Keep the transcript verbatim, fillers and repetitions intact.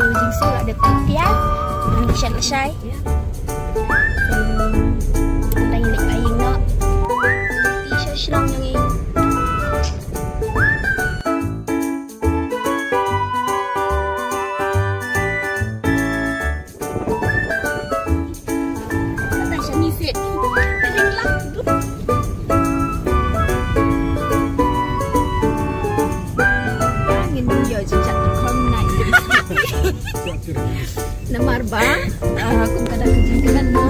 Jingsiew la dep tiar, ngan shet lashai. Ngan leit pha ïing noh. Ti sha shnong jong ngi. Ngin ïoh jingjia kham nai. Namar ba, ah, kum ka dang ka jingkmen mo.